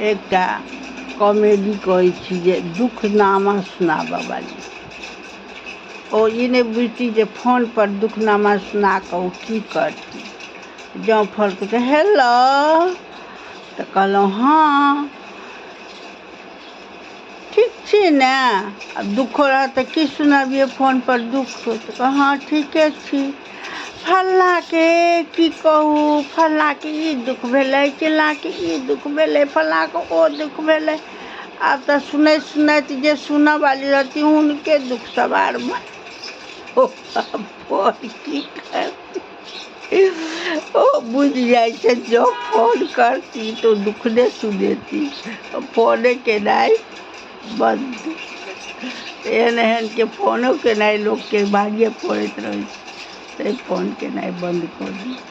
एकटा कॉमेडी कहै छी जे दुःखनामा सुनाबऽ वाली, ओ ई नहि बुझती जे फोन पर दुःखनामा सुना कऽ ओ की करती। जँ फोन करतै, हेलो, तऽ कहलहुँ हँ ठीक छी ने? आब दुःखो रहत तऽ की सुनबियै फोन पर दुःख? तऽ हँ ठीके छी, फल्लाँके की कहू, फल्लाँके ई दुःख भेलै, चिल्लाँके ई दुःख भेलै, फल्लाँके ओ दुःख भेलै। आब तऽ सुनैत सुनैत जे सुनऽवाली रहती हुनके दुःख सवार फोन की करती, ओ बुझि जाइ छै जँ फोन करती तऽ ओ दुःख नहि सुनेती, फोने केनाइ बन्द। एहन एहनके फोनो केनाइ लोकके भारिये पड़ैत रहै छै, तैँ फोन केनाइ बन्द कऽ दियौ।